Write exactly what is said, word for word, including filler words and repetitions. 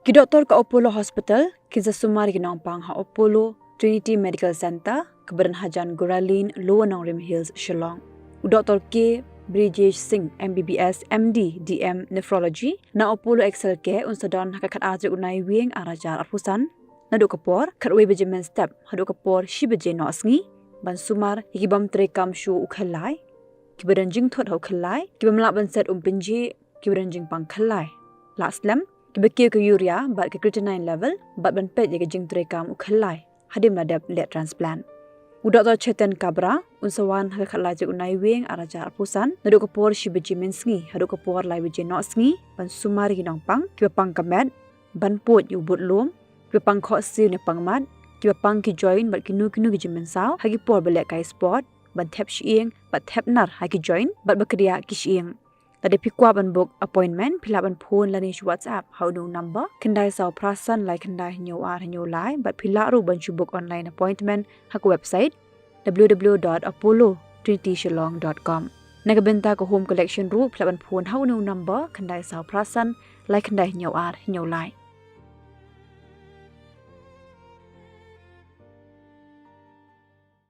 Ki doktor ka Apollo Hospital kin sa sumar ïa ki nongpang ha Apollo Trinity Medical Centre kaba don hajan Guralin, Lower Nongrim Hills, Shillong. U Doktor K Brijesh Singh, M B B S, M D, D M, Nephrology na Apollo Excel Care un sa don ha ka khatar tarik u Naiwieng ar hajar arphew san, naduh ka por khatwei baje mynstep haduh ka por shi baje nohsngi, ban sumar ïa ki bym treikam shuh u khyllai, kiba don jingthut ha u khyllai, ki bym lah ban set umpynjih, kiba don jingpang khyllai, lah slem, kiba kiew ka urea bad ka creatinine level, bad ban peit ïa ka jingtreikam u khyllai hadien ba la dep leh transplant. U Doktor Chetan Kabra un sa wan ha ka khatlai tarik u Naiwieng ar hajar arphew san, naduh ka por shi baje mynsngi haduh ka por lai baje nohsngi, ban sumar ïa ki nongpang kiba pang ka met, ban pud ïa u budlum, kiba pang khohsiew ne pang mat, kiba pang ki joint bad kino kino ki jingmynsaw ha ki por ba lehkai sport, ban thep shyieng bad thep nar ha ki joint bad ba kdiah ki shyieng. Lada phi kwah ban book appointment, phi lah ban phone lane shu WhatsApp ha une u number khyndai saw phra san lai khyndai hynñiew ar hynñiew lai, bad phi lah ruh ban shu book online appointment ha ka website w w w dot apollo trinity shillong dot com. Na ka bynta ka home collection ruh phi lah ban phone ha une u number khyndai saw phra san lai khyndai hynñiew ar hynñiew lai.